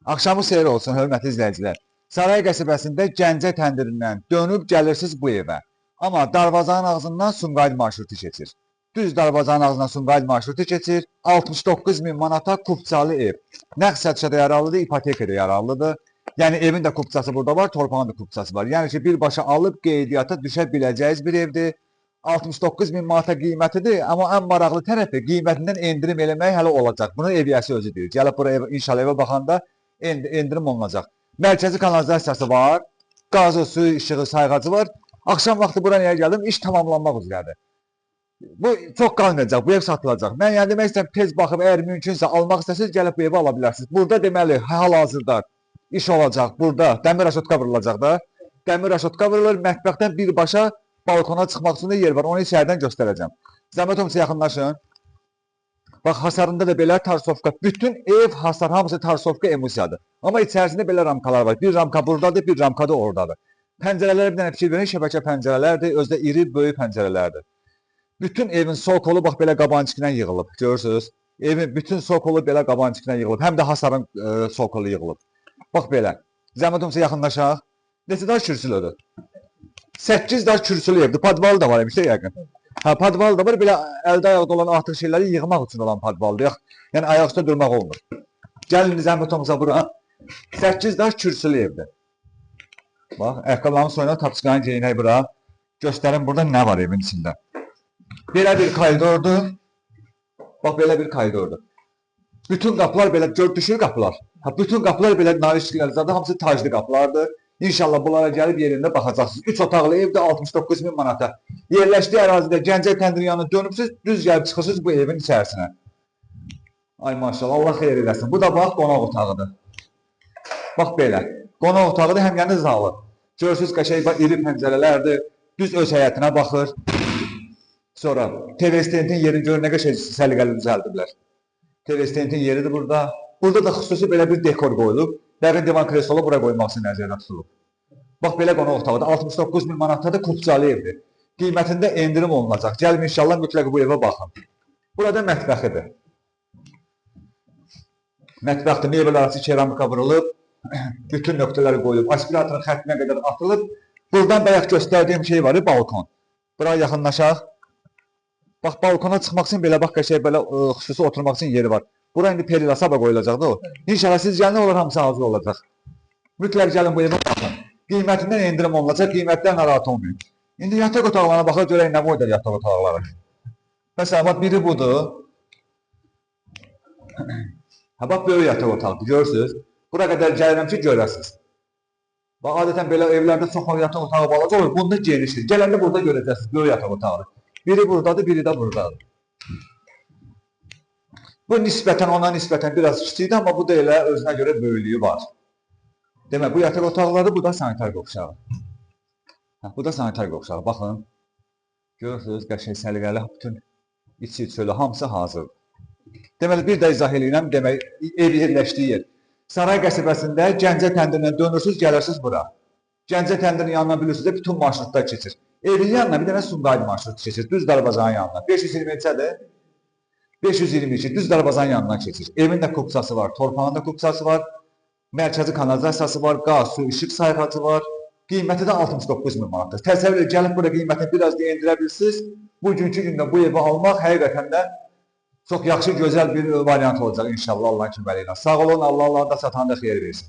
Axşamı seyir olsun, hörmətli izləyicilər. Saray qəsəbəsində Gəncə təndirindən dönüb gəlirsiniz bu evə. Amma darvazanın ağzından Sumqayıt marşrutu keçir. Düz darvazanın ağzından Sumqayıt marşrutu keçir. 69 min manata kupçalı ev. Nəqd satışa da yararlıdır, ipoteka da yararlıdır. Yəni evin də kupçası burada var, torpağın da kupçası var. Yəni ki, birbaşa alıb qeydiyyata düşə biləcəyiz bir evdir. 69 min manata qiymətidir, amma ən maraqlı tərəfi qiymətindən endirim eləmək hələ olacaq. Bunu ev yiyəsi özü deyir. Gəlib bura ev, inşallah evə baxanda endirim olunacaq. Mərkəzi kanalizasiyası var, qazı, suyu, işığı, sayğacı var. Axşam vaxtı bura niyə gəldim? İş tamamlanmaq üzrədir. Bu çox qalmayacaq, bu ev satılacaq. Mən yəni demək istəyirəm, tez baxıb əgər mümkünsə almaq istəsəniz gəlib bu evi ala bilərsiniz. Burada deməli hal-hazırda iş olacaq. Burada dəmir aşotka vurulacaq da. Dəmir aşotka vurulur, mətbəxdən birbaşa balkona çıxmaq üçün də yer var. Onu içəridən göstərəcəm. Zəhmət olmasa yaxınlaşın. Bax hasarında da belə tarsovka. Bütün ev hasar hamısı tarsovka emulsiyadır. Amma içərisində belə ramkalar var. Bir ramka buradadır, bir ramka da oradadır. Pəncərələrə bir dənə fikir verin, şəbəkə pəncərələrdir, özü də iri, böyük pəncərələrdir. Bütün evin sokolu bax belə qabançıkla yığılıb. Görürsüz? Evin bütün sokolu belə qabançıkla yığılıb. Həm də hasarın sokolu yığılıb. Bax belə. Zəhmət olmasa yaxınlaşaq. Neçə daş kürsülüdür? 8 daş kürsülü evdir. Padvalı da var imiş də yəqin. Hə, padval da var. Belə əldə ayaqda olan artıq şeyləri yığmaq üçün olan padvaldır. Yox, yəni ayaq üstə durmaq olmur. Gəlin zəhmət olmasa bura. 8 daş kürsülü evdir. Bax, ayaqqabılarımın soyuna tapçıqanı geyinək bura. Göstərim burada nə var evin içində. Belə bir koridordur. Bax, belə bir koridordur. Bütün qapılar belə gör düşür qapılar. Ha, bütün qapılar belə narişkilər zaten hamısı taclı qapılardır. İnşallah bunlara gəlib yerində baxacaqsınız. 3 otaqlı evdə 69 min manata. Yerləşdiyi ərazidə Gəncə təndirin yanına dönübsüz, düz gəlib çıxırsınız bu evin içərisinə. Ay maşallah, Allah xeyir eləsin. Bu da bax qonaq otağıdır. Bax belə. Qonaq otağıdır, həm yəni zalı. Görürsüz qəşəng bax iri pəncərələrdir. Düz öz həyətinə baxır. Sonra TV stendin yerini görün nə qəşəng səliqəli düzəldiblər. TV stendin yeridir burada. Burada da xüsusi belə bir dekor qoyulub. Dərin divan kresolu bura qoymaq üçün nəzərdə tutulub. Bax belə qonaq otağıdır. 69 min manatadır, kupçalı evdir. Qiymətində endirim olunacaq. Gəlin inşallah mütləq bu evə baxın. Burada mətbəxidir. Mətbəxdə mebel arası keramika vurulub, bütün nöqtələri qoyulub, aspiratorun xəttinə qədər atılıb. Buradan bayaq göstərdiyim şey var, balkon. Bura yaxınlaşaq. Bax balkona çıxmaq üçün belə bax qəşəng belə xüsusi oturmaq üçün yeri var. Bura indi perila sabah qoyulacaq da o. İnşallah siz gəlin olur hamısı hazır olacaq. Mütləq gəlin bu evə baxın. Qiymətindən endirim olunacaq, qiymətdən narahat olmayın. İndi yataq otaqlarına baxaq görək nə boyda yataq otaqları. Məsələn, bax biri budur. Ha bax böyük yataq otağıdır, görürsüz. Bura qədər gəlirəm ki, görəsiniz. Bax adətən belə evlərdə çox yataq otağı balaca olur. Bunda genişdir. Gələndə burada görəcəksiniz, böyük yataq otağıdır. Biri buradadır, biri də buradadır. Bu nisbətən ona nisbətən biraz kiçikdir, amma bu da elə özünə görə böyüklüyü var. Demək, bu yataq otaqları, bu da sanitar qovşağı. Hə, bu da sanitar qovşağı. Baxın. Görürsünüz, qəşəng səliqəli bütün içi çölü hamısı hazırdır. Deməli, bir də izah eləyirəm, demək, ev yerləşdiyi yer. Saray qəsəbəsində Gəncə təndirindən dönürsünüz, gəlirsiniz bura. Gəncə təndirinin yanından bilirsiniz də bütün marşrutlar keçir. Evin yanına bir dənə Sumqayıt marşrutu keçir, düz darvazanın yanına. 522-dir. 522 düz darvazanın yanından keçir. Evin də kupçası var, torpağın da kupçası var, mərkəzi kanalizasiyası var, qaz, su, işıq sayğacı var. Qiyməti də 69 min manatdır. Təsəvvür edin, gəlib bura qiymətini biraz da endirə bilirsiniz. Bugünkü gündə bu evi almaq həqiqətən də çox yaxşı, gözəl bir variant olacaq inşallah Allahın köməyi ilə. Sağ olun, Allah Allah da satanda xeyir versin.